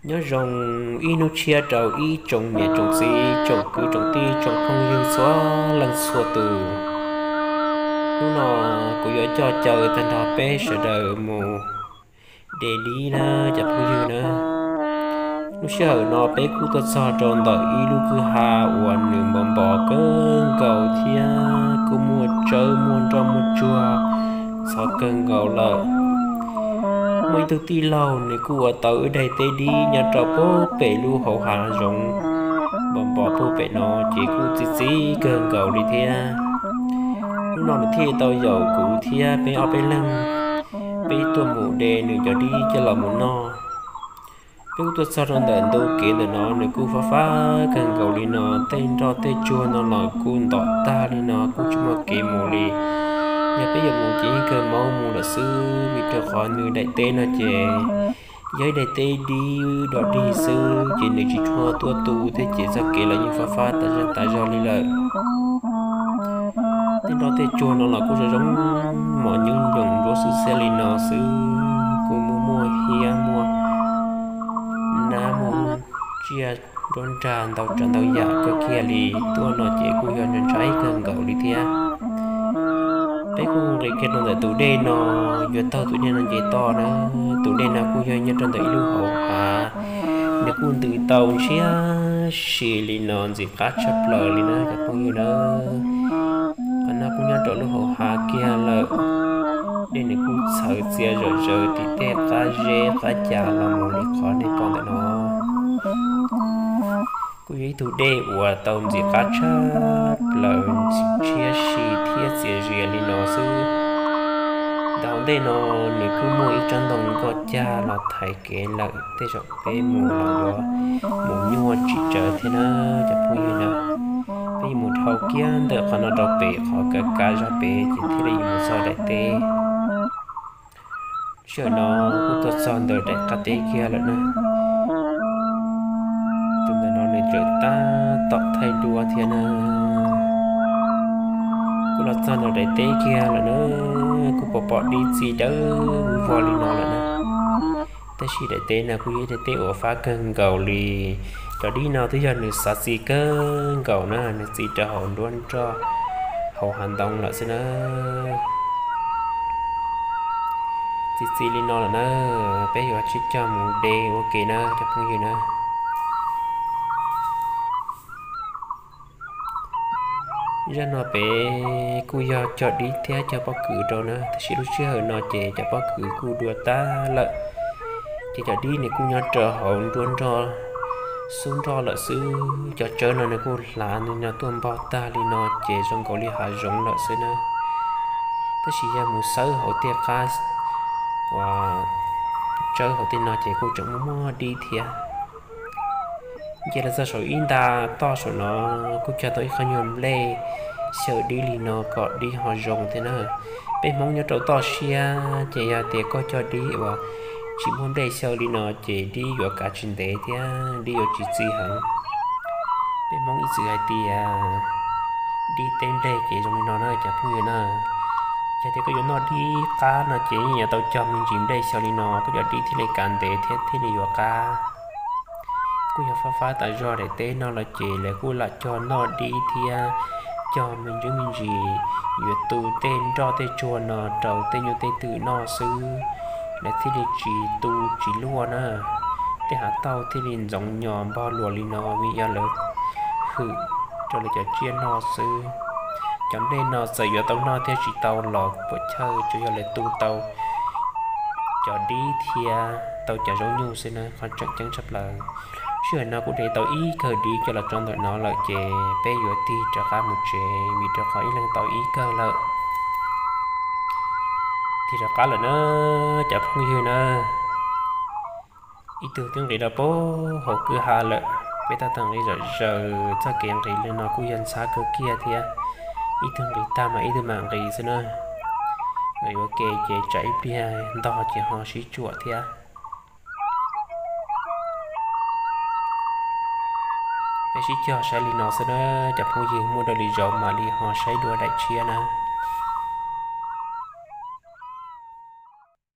Nyob zoo ib hnub tshiab rau ib tsoom niam tsoom txiv, tsoom kwv tsoom tij, tsoom phooj ywg txhua leej txhua tus. Hnub no kuv yuav coj caw tag nrho peb sawv daws mus de dib na cov phooj ywg na. Lub sij hawm no peb kuj tuaj txog rau ntawm ib lub kwj ha uas nws npov npov kawg nkaus thiab kuj muaj tsawb muaj nroj muaj tsuag ntxhov kawg nkaus lawm. Muaj ib tug tij laug nws kuj ua tau ib daim teb dib nyob rau puag pem lub hauv hav zoov npov npov puag pem no ces kuj txi txiv kawg nkaus li thiab. Hnub no nws thiaj tau yaum kuv thiab peb ob peb leeg, peb tuaj mus de nws cov dib coj los mus noj. Peb kuj tuaj txog rau ntawm ntu kev ntawm no nws kuj fab fab kawg nkaus li no, tej nroj tej tsuag no los kuj ntom tag li no kuj tsis muaj kev mus li. Yog peb yuav mus ces yeej kawg maub mus lawm xwb, vim rau qhov nws daim teb no ces yog ib daim teb dib dog dig xwb ces nws tsis tshua tuaj tu thiab ces txoj kev los yeej fab fab tas zog tas zog li lawm. Tej nroj tej tsuag no los kuj zoo zoo mos nyob nyoos nruab xwb xiab li no xwb, kuj muaj muaj hiab muaj nab muaj tsiaj nruab nrag ntau tsav ntau yam kawg kiag li. Tuaj no ces kuj yog ntshai ntshai kawg nkaus li thiab. Peb kuj nqis kiag rau ntawm tus dej no, yuav taug tus dej no nce toj na. Tus dej no kuj yog nyob rau ntawm ib lub hauv hav, nws kuj ntws tau ntshiab si li no ntxim qab tshaj plaws li na cov phooj ywg na. Qhov no kuj nyob rau lub hauv hav kiag lawm. Dej nws kuj txhawv txias zom zaws tim tej qab zeb qab ca los mus li qhov nej pom ntawm no. Kuj yog ib tug dej uas tau ntxim qab tshaj plaws ntshiab si thiab txias zias li no xwb. Ntawm hauv ntej no nws kuj muaj ib tsob ntoo nkoj cag los thaiv kev lawm, tej zaum peb mus los yuav mus nyuaj tsis tsawg thiab na cov phooj ywg na. Peb yuav mus dhau kiag ntawm qhov no rau pem qhov kav kav zog pem ces thiaj li yuav mus txog daim teb. Sij hawm no kuj tuaj txog ntawm daim qab teb kiag lawm na. Tus ntawm no nws tseem tab tom thaij duab thiab na. Kuj los txog ntawm daim teb kiag lawm na, kuj pom pom dib txi dawb vog li no lawm na. Tab sis daim teb no kuj yog ib daim teb uas fab kawg nkaus li. Cov dib no twb yog nws xav txi kawg nkaus na, nws txi rau hauv nruab nroj hauv hav ntoo lawm xwb na. Txi txi li no lawm na, peb yuav sib cog mus de ua ke na cov phooj ywg na. Zaj no peb kuj yog cog dib thiab cog pob kws rau na, tab sis lub sij hawm no ces cov pob kws kuj dua tag lawm. Ces cov dib nws kuj nyob rau hauv nruab nroj, xub nroj lawm xwb. Cov tsawb no nws kuj hlav nws no tuaj npog tag li no ces zoo nkaus li hav zoov lawm xwb na. Tab sis yog mus xawb hauv tej qab uas tsawb hauv tej no ces kuj tseem muaj muaj dib thiab. Nce los txog saum ib nta toj saum no kuj cog tau ib qho nyuag nplej xyaw dib li no kom dib ho zoo thiab na. Peb Hmoob nyob rau toj siab ces yog tias koj cog dib uas tsis muaj nplej xyaw li no ces dib yuav kav tsis ntev thiab dib yuav tsis txi heev. Peb Hmoob ib txwm hais tias dib teb nplej ces zoo li no na cov phooj ywg na. Yog tias koj yuav noj dib qab no ces yeej yuav tau cog me ntsis nplej xyaw li no koj cov dib thiaj li kav ntev thiab thiaj li yuav qab. Kuj yog fab fab tas zog daim teb no los ces lawv kuj lam cog noj dib thiab cog me ntsis me ntsis yuav tu tej nroj tej tsuag no rau tej nyuj tej twm noj xwb, lawv thiaj li tsis tu tsis luaj na. Tej hav tauj thiaj li ntxoov nyos npog luas li no vim yog lawv hwm rau lawv cov tsiaj noj xwb. Cov nplej no txawm yuav tau noj thiab tsis tau los puam chawj, tsuas yog lawv tu tau cov dib thiab tau cov zaub nyuj xwb na, qhov tseem ceeb tshaj plaws. Sij hawm no kuj de tau ib kawg dib coj los tso ntawm no lawm ces peb yuav tig rov qab mus tsev vim rau qhov ib leeg tau ib kawg lawm. Tig rov qab lawm na cov phooj ywg na. Ib tug twb nqis rau puag hauv kwj ha lawm, peb tab tom nqis zom zaws, txoj kev nqis li no kuj yog ntxhab kawg kiag thiab. Ib tug nqis tag mas ib tug mam nqis xwb na. Nqis ua ke ces tsam ib pliag ntog ces ho sib tsuam thiab. Peb sib cog saib li no xwb na, cov phooj ywg, muaj dua li zaus mam li ho saib dua daim tshiab na.